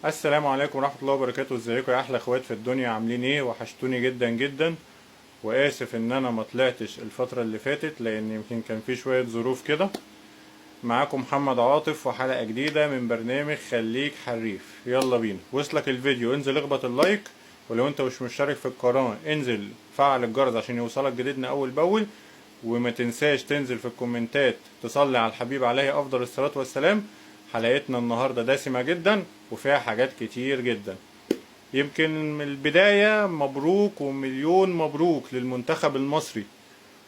السلام عليكم ورحمة الله وبركاته. ازيكم يا احلى اخوات في الدنيا؟ عاملين ايه؟ وحشتوني جدا جدا، واسف ان انا ما طلعتش الفترة اللي فاتت لان يمكن كان في شوية ظروف كده. معاكم محمد عاطف وحلقة جديدة من برنامج خليك حريف. يلا بينا. وصلك الفيديو انزل اخبط ال like، ولو انت مش مشترك في القناة انزل فعل الجرس عشان يوصلك جديدنا اول باول، وما تنساش تنزل في الكومنتات تصلي على الحبيب عليه افضل الصلاة والسلام. حلقتنا النهاردة دسمة جدا وفيها حاجات كتير جدا. يمكن من البداية مبروك ومليون مبروك للمنتخب المصري،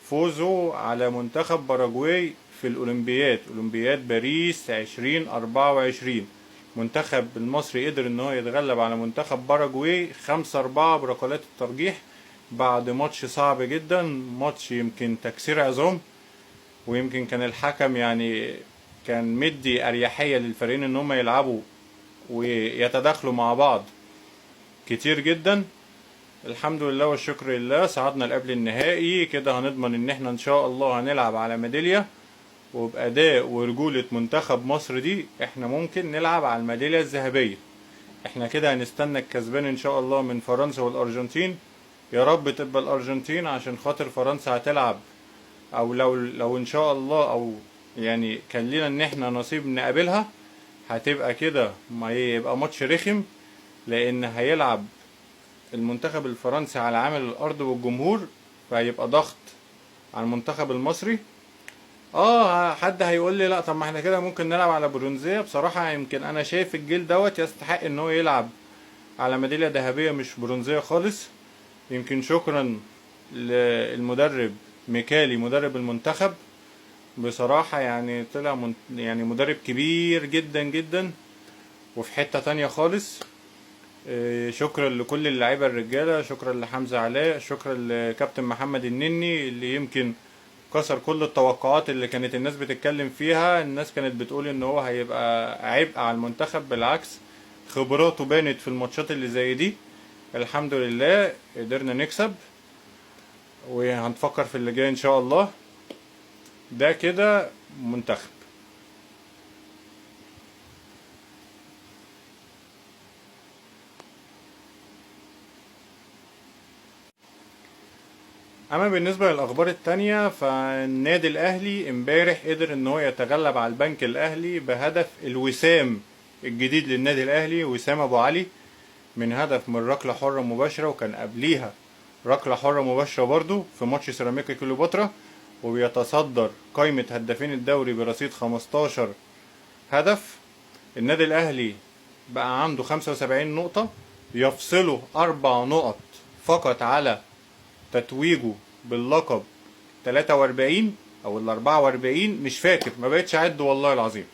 فوزه على منتخب باراجواي في الأولمبياد، أولمبياد باريس 2024. منتخب المصري قدر ان هو يتغلب على منتخب باراجواي 5-4 بركلات الترجيح بعد ماتش صعب جدا، ماتش يمكن تكسير عظام، ويمكن كان الحكم يعني كان مدي أريحية للفريقين ان هم يلعبوا ويتداخلوا مع بعض كتير جدا. الحمد لله والشكر لله صعدنا لقبل النهائي، كده هنضمن ان احنا ان شاء الله هنلعب على ميدالية، وبأداء ورجولة منتخب مصر دي احنا ممكن نلعب على الميدالية الذهبية. احنا كده هنستنى الكسبان ان شاء الله من فرنسا والارجنتين، يا رب تبقى الارجنتين عشان خاطر فرنسا هتلعب، او لو ان شاء الله او يعني كان لنا ان احنا نصيب نقابلها هتبقى كده، ما يبقى ماتش رخم، لان هيلعب المنتخب الفرنسي على عامل الارض والجمهور، فهيبقى ضغط على المنتخب المصري. حد هيقول لي لا طب ما احنا كده ممكن نلعب على برونزية. بصراحة يمكن انا شايف الجيل دوت يستحق ان هو يلعب على ميدالية ذهبية مش برونزية خالص. يمكن شكرا للمدرب ميكالي مدرب المنتخب، بصراحة يعني طلع يعني مدرب كبير جدا جدا وفي حتة تانية خالص. شكرا لكل اللعيبة الرجالة، شكرا لحمزة علاء، شكرا لكابتن محمد النني اللي يمكن كسر كل التوقعات اللي كانت الناس بتتكلم فيها. الناس كانت بتقول ان هو هيبقى عبء على المنتخب، بالعكس خبراته بانت في الماتشات اللي زي دي. الحمد لله قدرنا نكسب، وهنفكر في اللي جاي ان شاء الله. ده كده منتخب. اما بالنسبة للاخبار التانية، فالنادي الاهلي امبارح قدر ان هو يتغلب على البنك الاهلي بهدف الوسام الجديد للنادي الاهلي، وسام ابو علي، من هدف من ركلة حرة مباشرة، وكان قبليها ركلة حرة مباشرة برضو في ماتش سيراميكا كليوباترا، وبيتصدر قائمة هدافين الدوري برصيد 15 هدف. النادي الاهلي بقى عنده 75 نقطة، يفصله 4 نقط فقط على تتويجه باللقب 43 او ال 44، مش فاكر، ما بقتش اعد والله العظيم.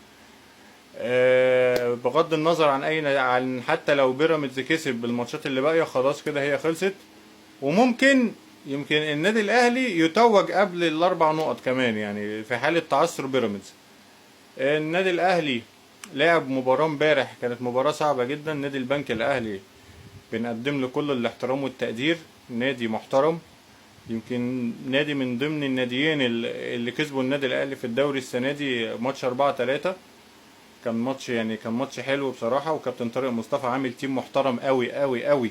بغض النظر عن اي، عن حتى لو بيراميدز كسب بالماتشات اللي باقية خلاص كده هي خلصت، وممكن يمكن النادي الاهلي يتوج قبل ال4 نقط كمان، يعني في حاله تعثر بيراميدز. النادي الاهلي لعب مباراة امبارح كانت مباراة صعبة جدا. نادي البنك الاهلي بنقدم له كل الاحترام والتقدير، نادي محترم، يمكن نادي من ضمن الناديين اللي كسبوا النادي الاهلي في الدوري السنة دي ماتش 4-3، كان ماتش يعني كان ماتش حلو بصراحة. وكابتن طارق مصطفى عامل team محترم قوي قوي قوي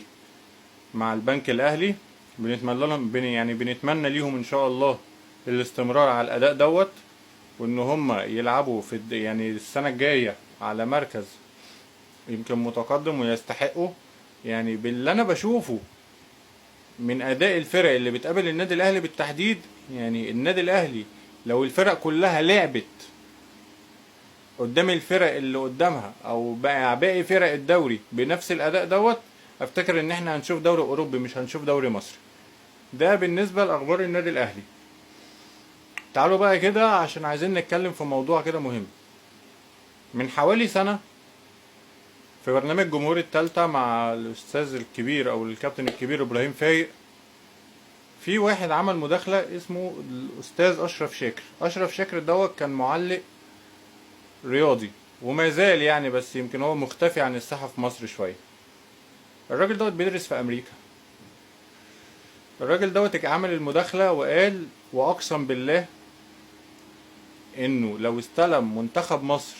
مع البنك الاهلي، بنتمنى لهم يعني بنتمنى ليهم ان شاء الله الاستمرار على الاداء دوت، وان هم يلعبوا في يعني السنة الجاية على مركز يمكن متقدم ويستحقوا. يعني باللي انا بشوفه من اداء الفرق اللي بتقابل النادي الاهلي بالتحديد، يعني النادي الاهلي لو الفرق كلها لعبت قدام الفرق اللي قدامها او باقي فرق الدوري بنفس الاداء دوت، افتكر ان احنا هنشوف دوري اوروبي مش هنشوف دوري مصري. ده بالنسبة لاخبار النادي الاهلي. تعالوا بقى كده عشان عايزين نتكلم في موضوع كده مهم. من حوالي سنة في برنامج جمهور التالتة مع الاستاذ الكبير او الكابتن الكبير ابراهيم فايق، في واحد عمل مداخله اسمه الاستاذ اشرف شاكر. اشرف شاكر دوت كان معلق رياضي وما زال يعني، بس يمكن هو مختفي عن الساحة في مصر شوية. الراجل دوت بيدرس في امريكا. الراجل دوت عمل المداخلة وقال واقسم بالله انه لو استلم منتخب مصر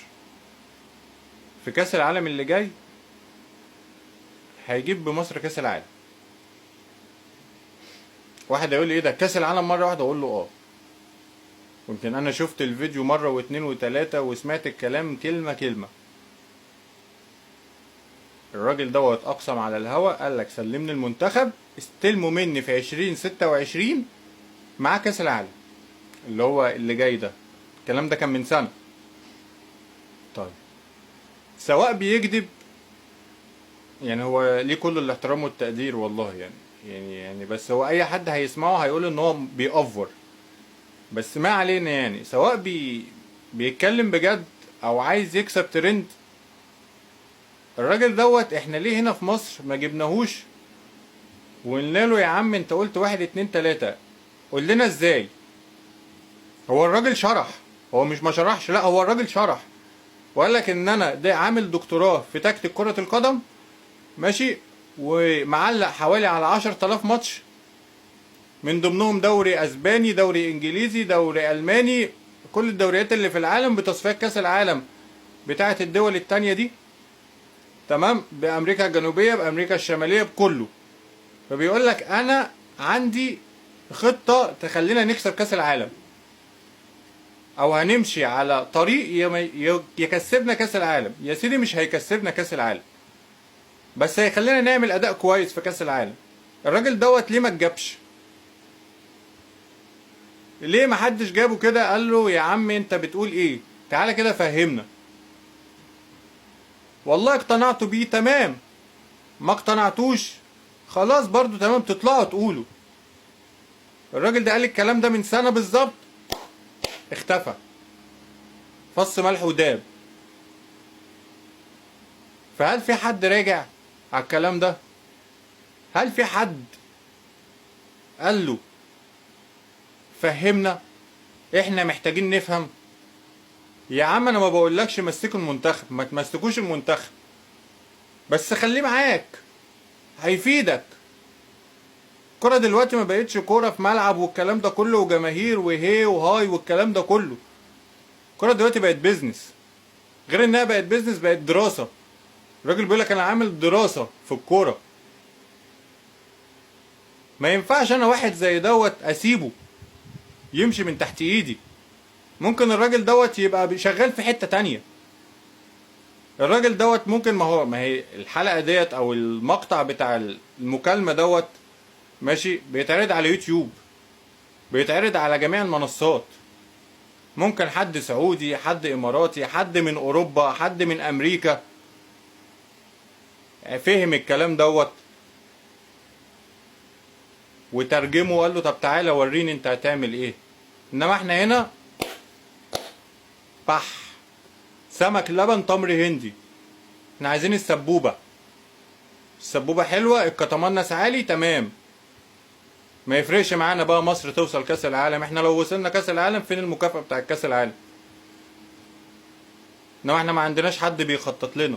في كاس العالم اللي جاي هيجيب بمصر كاس العالم. واحد هيقول لي ايه ده كاس العالم مرة واحدة؟ اقول له اه. ويمكن انا شفت الفيديو مرة واثنين وثلاثة وسمعت الكلام كلمة كلمة. الراجل دوت اقسم على الهوا، قال لك سلمني المنتخب، استلموا مني في 2026 مع كاس العالم اللي هو اللي جاي ده. الكلام ده كان من سنة. طيب سواء بيكذب، يعني هو ليه كل الاحترام والتقدير والله، يعني يعني يعني بس هو اي حد هيسمعه هيقول ان هو بيأفور، بس ما علينا. يعني سواء بيتكلم بجد او عايز يكسب ترند، الراجل دوت احنا ليه هنا في مصر ما جبناهوش وقلنا له يا عم انت قلت 1 2 3، قول لنا ازاي؟ هو الراجل شرح، هو مش ما شرحش، لا هو الراجل شرح وقال لك ان انا ده عامل دكتوراه في تكتيك كرة القدم، ماشي، ومعلق حوالي على 10,000 ماتش، من ضمنهم دوري اسباني، دوري انجليزي، دوري الماني، كل الدوريات اللي في العالم بتصفيات كاس العالم بتاعه الدول التانية دي، تمام، بامريكا الجنوبية، بامريكا الشمالية، بكله. فبيقول لك انا عندي خطة تخلينا نكسب كاس العالم، او هنمشي على طريق يكسبنا كاس العالم. يا سيدي مش هيكسبنا كاس العالم، بس هيخلينا نعمل اداء كويس في كاس العالم. الراجل دوت ليه ما اتجابش؟ ليه ما حدش جابه كده قال له يا عم انت بتقول ايه، تعالى كده فهمنا؟ والله اقتنعتوا بيه تمام، ما اقتنعتوش خلاص برضو تمام، تطلعوا تقولوا. الراجل ده قال الكلام ده من سنة بالظبط، اختفى، فص ملح وداب. فهل في حد راجع على الكلام ده؟ هل في حد قال له فهمنا، احنا محتاجين نفهم؟ يا عم انا ما بقولكش مسكوا المنتخب، ما تمسكوش المنتخب، بس خليه معاك هيفيدك. الكرة دلوقتي ما بقتش كورة في ملعب والكلام ده كله وجماهير وهي وهاي والكلام ده كله. الكرة دلوقتي بقت business، غير انها بقت business بقت دراسة. الراجل بيقولك انا عامل دراسة في الكورة. ما ينفعش انا واحد زي دوت اسيبه يمشي من تحت ايدي. ممكن الراجل دوت يبقى شغال في حتة تانية. الراجل دوت ممكن، ما هي الحلقة ديت او المقطع بتاع المكالمة دوت ماشي بيتعرض على يوتيوب، بيتعرض على جميع المنصات. ممكن حد سعودي، حد اماراتي، حد من اوروبا، حد من امريكا فهم الكلام دوت وترجمة وقال له طب تعالى وريني انت هتعمل ايه. انما احنا هنا بح سمك لبن تمر هندي. احنا عايزين السبوبة، السبوبة حلوة، الكتمنس عالي تمام، ما يفرقش معانا بقى مصر توصل كاس العالم. احنا لو وصلنا كاس العالم فين المكافأة بتاع كاس العالم؟ انما احنا ما عندناش حد بيخطط لنا.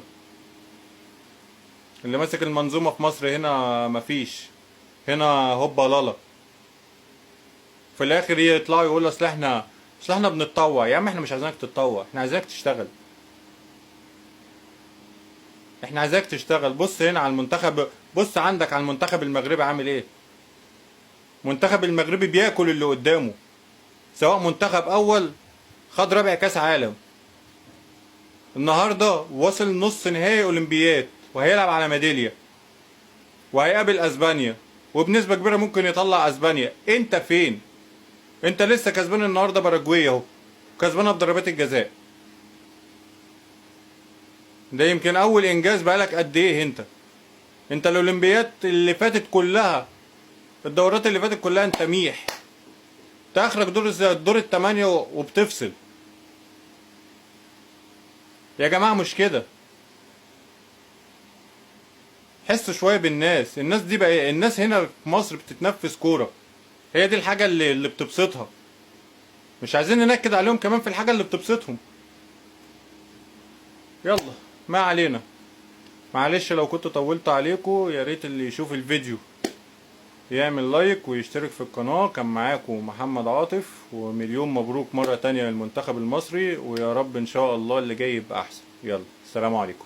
اللي ماسك المنظومة في مصر هنا مفيش، هنا هوبا لالا. في الاخر يطلعوا يقولوا اصل احنا بنتطوع. يا عم احنا مش عايزينك تتطوع، احنا عايزينك تشتغل، احنا عايزاك تشتغل. بص هنا على المنتخب، بص عندك على المنتخب المغربي عامل ايه. منتخب المغربي بياكل اللي قدامه، سواء منتخب اول خد رابع كاس عالم، النهارده وصل نص نهائي اولمبياد وهيلعب على ميدالية وهيقابل اسبانيا، وبنسبة كبيرة ممكن يطلع اسبانيا. انت فين؟ انت لسه كسبان النهارده باراجواي اهو، كسبانها بضربات الجزاء. ده يمكن اول انجاز بقالك قد ايه. انت الاولمبياد اللي فاتت كلها، الدورات اللي فاتت كلها انت ميح، تاخرك دور الثمانية وبتفصل. يا جماعة مش كده، حسوا شوية بالناس. الناس دي بقى، الناس هنا في مصر بتتنفس كورة، هي دي الحاجة اللي بتبسطها. مش عايزين ننكد عليهم كمان في الحاجة اللي بتبسطهم. يلا ما علينا، معلش لو كنت طولت عليكم. يا ريت اللي يشوف الفيديو يعمل لايك ويشترك في القناة. كان معاكم محمد عاطف، ومليون مبروك مرة تانية للمنتخب المصري، ويا رب ان شاء الله اللي جاي يبقى احسن. يلا السلام عليكم.